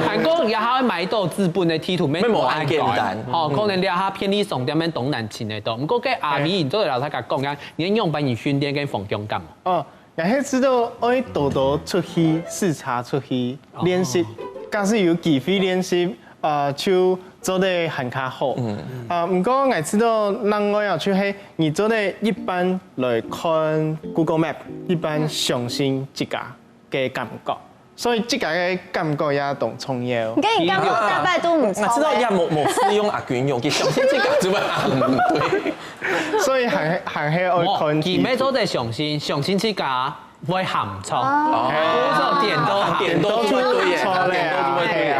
還講這下買到紙本个地圖，乜無恁簡單。吼，可能這下便利商店乜當難尋得到。毋過該阿偉，你做得摎大家講下，你仰般去訓練个方向感無？哦，𠊎係知著愛多多出去，駛車出去，練習。哦。假使有機會練習， 呃，就做得還較好。嗯。啊，毋過𠊎知著另外啊，就係你做得一半來看Google Map，一半相信自家个感覺。所以自家个感覺也當重要。你个感覺逐擺都毋著。𠊎知著也無，無適用阿君用，佢相信自家就會啊，毋對。所以還，還係愛看地圖。無，佢乜做得相信，相信自家 會行毋著。哦。故所顛倒行。顛倒就會對个，顛倒就會對个。係啊。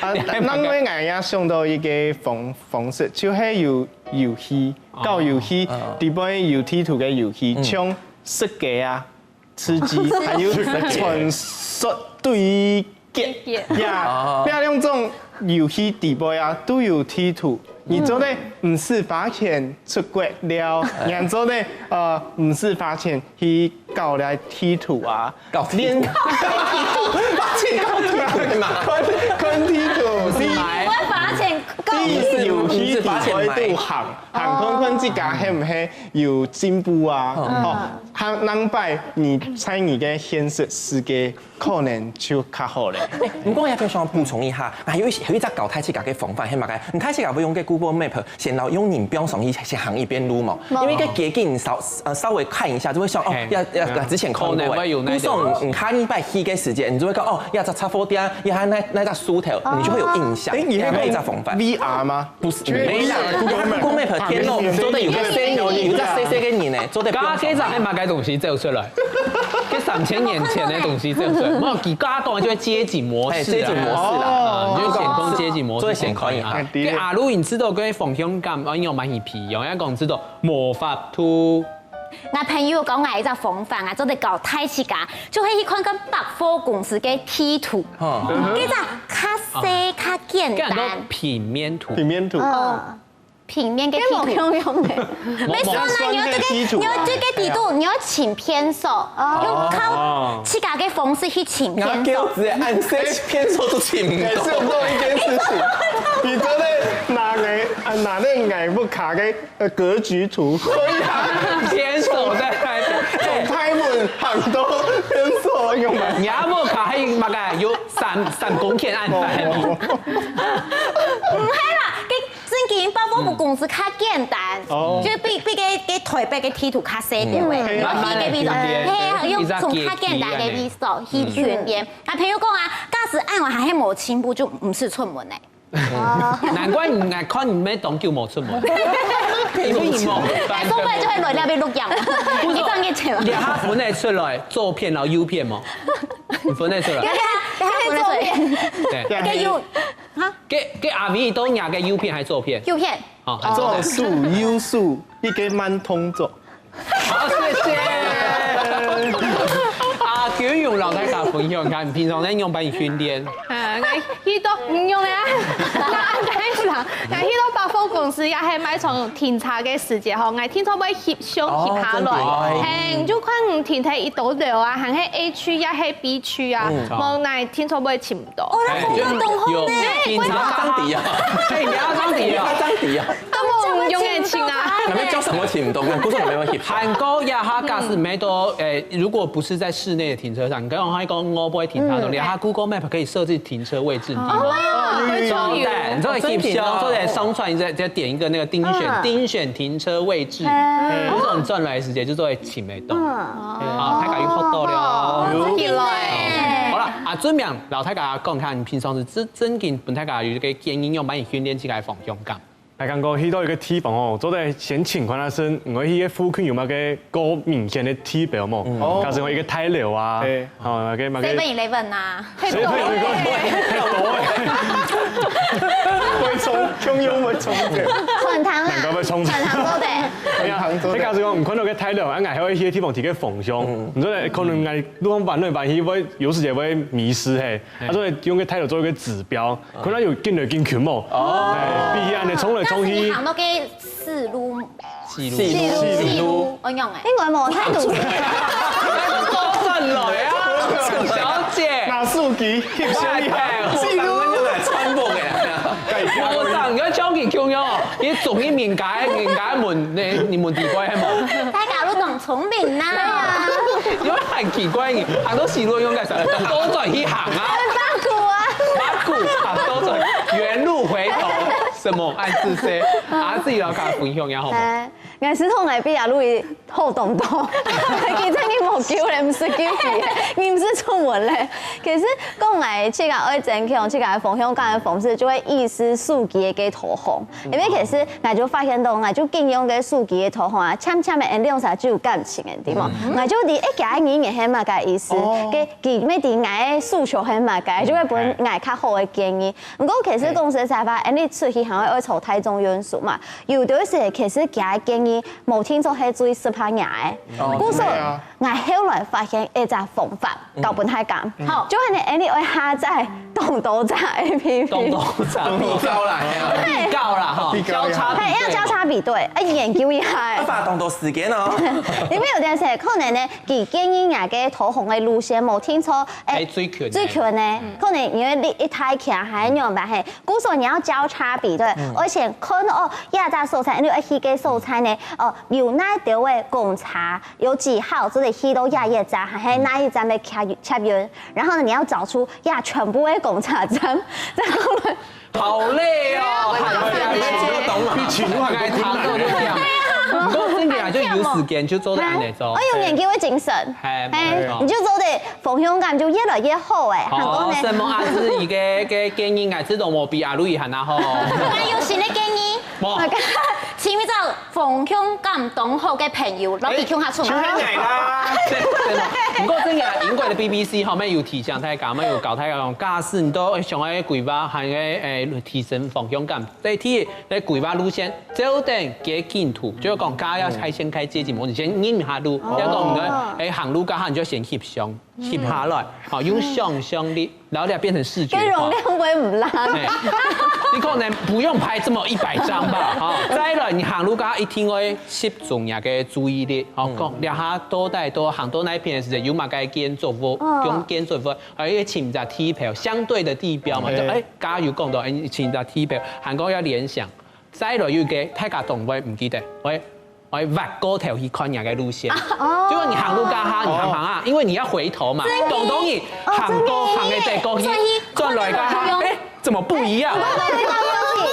啊，另外𠊎也想到一個方，方式，就係有遊戲，搞遊戲，哦。裡背有地圖个遊戲，嗯。像設計啊、吃雞，還有傳說對決。對決。呀，哦。這兩種遊戲裡背啊，都有地圖。你做得毋使花錢出國尞，嗯。你還做得，呃，毋使花錢 去搞這地圖啊，搞地圖。連，搞地圖，搞地圖嘛。看，看地圖，你，你會發現搞地圖。你遊戲裡背都行，行看看自家係毋係有進步啊？嗯。哦，還另擺你在你个現實世界可能就較好咧。毋過𠊎也想補充一下，啊，有一，有一隻搞大自家个方法，係麼个？你大自家會用个Google Map 先摎用人放上去先行一遍路嘛。無。因為該街景你稍，呃，稍微看一下，就會想，哦，嘿。要，要，要之前看過欸。可能會有那種。故所你，你下一擺去个時間，你就會講，哦，這隻雜貨店，這下那，那隻書頭，你就會有印象。哦。欸，你那個那一隻方法。V R嗎？不是，就是沒啦，Google Map。Google Map天龍，你做得有個聲音，有隻細細个人呢，做得不用上班。剛剛這隻係麼个東西走出來？該三千年前个東西走出來。無，佢剛剛講个就係街景模式啊。欸，街景模式啦。啊，你就先看街景模式，做得先看一下。先看一下。 該阿魯，你知著該方向感，哦，你有蠻去培養，也講知著無法度。𠊎朋友講𠊎一隻方法，𠊎做得教大自家，就係去看看百貨公司个地圖。哦。該隻較細、較簡單。該很多平面圖。平面圖。嗯。平面个地圖。該無共樣个。沒錯啦，你要這個，你要這個地圖，你要請偏手，用靠自家个方式去請偏手。𠊎就係恁細，偏手都請毋到。欸，係做一件事情，你做得拿个，啊，拿个𠊎屋下个，呃，格局圖。可以啊。偏手在那邊。從開門行到偏手，用嗎？你阿姆卡還有麼个？有三三公里恁遠。毋係啦，佢正經百貨公司較簡單，哦。就比，比个，个台北个地圖較細條个，嗯。然後去个位所，慢慢地訓練。係，用從較簡單个位所去訓練。嗯。啊，譬如講啊，假使恁樣還係無進步，就毋使出門咧。哦。難怪你，𠊎看你乜當久無出門。因為你無，來，上班就會來那邊錄影，不是，你這樣一切嘛。你還分得出來左片然後右片嗎？你分得出來？有，有，有，有，有。對。該有，哈？該，該阿美到你个右片還是左片？右片。好，還是左片。左手、右手，一個慢動作。 好，謝謝。阿君榮摎大家分享一下，你平常在用班訓練？啊，𠊎去到，毋用了啊。𠊎，𠊎去到百貨公司也係買場停車个時節吼，𠊎定著會翕相翕下來。哦，真的。係，你就看你停在一多樓啊，還係A區也係B區啊，嗯。無𠊎定著會尋 到。哦，那服務當好呢。有，平常你要當底啊。對，你要當底啊。你要當底啊。都無用得請啊。那邊叫什麼請東啊？不是我沒有請。韓國呀，佢假使沒到，誒，如果不是在室內的停車場，你剛剛還講我不會停車的，嗯。連他Google Map可以設置停車位置的地方。哦，會有。對，你做得翕相，哦，真的哦。做得上傳，你再，再點一個那個點選，嗯。點選停車位置，嗯。不是我們轉來的時間，就做得請沒到。嗯。啊，大家有學到了哦。哦，有。好啦，啊，準備 摎大家講下，你平常時正，正經分大家有一個建議，用幫你訓練自家个方向感。來，剛剛去到一個地方哦，做得先請看下先，毋會去該附近有麼个較明顯个地標無？嗯。哦。假使講一個大樓啊，嘿。哦，麼个，麼个。Seven Eleven啊。Seven Eleven，會衝，共樣會衝著。餐廳啦，難怪會衝著。餐廳做得。哎呀，餐廳做得。該假使講，毋看到該大樓，啊，𠊎還會去該地方提个方向，嗯。你做得可能𠊎路上彎來彎去，會有時節會迷失嘿。 嘿。啊，所以用該大樓做一個指標，看下有緊來緊近無。哦。哎，比起恁樣衝來衝去。假使你行到該四路，四路。四路。四路，我用欸。應該無態度。多轉來啊，小姐。拿手機，翕相一下。哎，哎，四路。我來穿幫个啦。我上个交警共樣哦，你總一敏感，敏感問，你，你問題怪係無？大家都當聰明呐。有很奇怪，你行到四路用幹啥？多轉去行啊。八股啊。八股啊，多轉，原路回頭，什麼？哎，是誰？啊，自己摎大家分享一下好嗎？哎，𠊎係同𠊎比阿路好當多，佢真个無救咧，毋使救佢，佢毋使出門咧。其實講𠊎自家愛增強自家个方向感个方式，就會意識手機个導航。因為其實𠊎就發現到，𠊎就緊用个手機个導航啊，漸漸个，𠊎兩儕就有感情个，對無？嗯。𠊎就知，誒，佢个語言係麼个意思，哦。佢，佢乜知𠊎个訴求係麼个，就會分𠊎較好个建議。毋過其實講實在話，𠊎等出去還愛愛坐大眾運輸嘛，有兜時其實佢个建議無定著係最適合𠊎个。哦，故所，對啊。 𠊎後來發現一隻方法，教分大家。好。就係呢，𠊎等愛下載當多隻A P P。當多隻。比較啦，嘿啊。比較啦，吼。比較啦。交叉比對。嘿，要交叉比對，愛研究一下。要花當多時間哦。因為有兜時可能呢，佢建議𠊎个導航个路線無定著，誒，誒，最近个。最近个，可能因為你一大徛還仰般嘿，故所你要交叉比對，而且看哦，這隻所在，你愛去个所在呢，哦，有哪兜个公車， 有幾號做得去到這一站，還係哪一站个客，客運。然後呢，你要找出這全部个公車站，再過來。好累哦，很累。比請還困難。毋過真个啊，就有時間就做得恁樣做。哦，有研究个精神。嘿，嘿，無錯。你就做得方向感就越來越好誒。哦，還有呢，承蒙阿志佢个，个建議，𠊎知道無比阿路還較好。還有新个建議？無。請你找 方向感當好个朋友，摎佢共下出門。就係𠊎啦。毋過真个，英國个B B C後面有提醒大家，有教大家講，假使你都想愛規劃，還愛，誒，提升方向感，在第一，在規劃路線，照等个景圖，就係講，家要開先開街景模，你先認一下路，要講你个，誒，行路該下你就先翕相。 翕下來，好，用想像力，然後你變成視覺化。該容量會毋罅。嘿，你可能不用拍這麼一百張吧，好，再來，你行路該下一定愛集中你个注意力，好，講，這下到底都行到哪片个時節，有麼个建築物，用建築物，還有一個尋找地標，相對的地標嘛，就，誒，剛剛有講到，誒，尋找地標，還過要聯想， 再來有一個，大家當會毋記得，會，會斡過頭去看人个路線。哦。就係你行路該下，你行行啊，因為你要回頭嘛，真的。當當你行過，哦，行个再過去，真的。所以轉來个哈，哎，怎麼不一樣？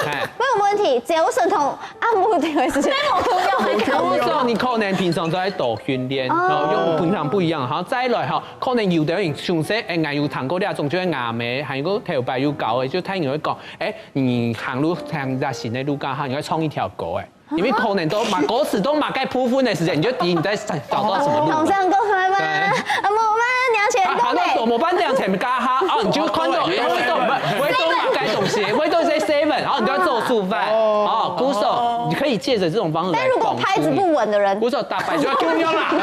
哎，沒有問題，朝晨同暗晡定个時間。沒有，不用。比如說，你可能平常都在多訓練，哦。然後用平常不一樣，好，再來哈，可能有的人想說，哎，𠊎有聽過這種，就係阿姆，還有个頭擺有教的，就他人會講，哎，你行路行這新的路，剛好你會唱一條歌，哎。 因為可能都嘛歌詞都嘛該部分的時間，你就知你在找到什麼路了。同上過來嘛，對。啊，我們兩千啊，還多沒？有我們班兩千加哈，哦，你就看到，哦，對。會懂，會懂嘛該東西，會懂這seven，然後你就要做示範，哦，鼓手，你可以借著這種方式來但如果拍子不穩的人，鼓手打牌就要共樣啦。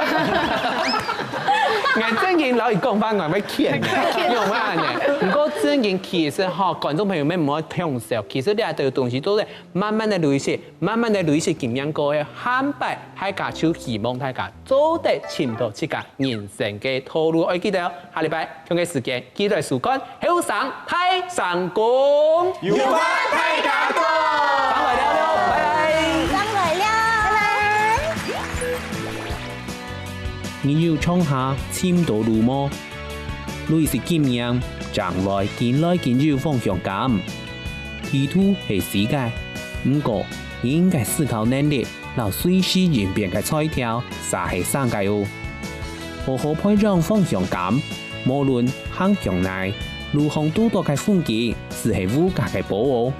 𠊎正經老實講，反而會騙，有沒有呢？不過正經其實哈，觀眾朋友們莫聽笑，其實這兜東西都是慢慢的累積， 慢慢的累積經驗過後，下擺大家就希望大家做得尋到自家人生个道路。愛記得哦，下禮拜同个時間，記得收看後生大聲公。有話大家講。上來尞尞，拜拜。上來尞，拜拜。你有創下尋到路無？累積經驗，將來緊來緊有方向感。地圖係死个，毋過人个思考能力 摎隨時應變个才調，嗄係生个哦。好好培養方向感，無論行向哪，路項堵到个風景，斯係無價个寶哦。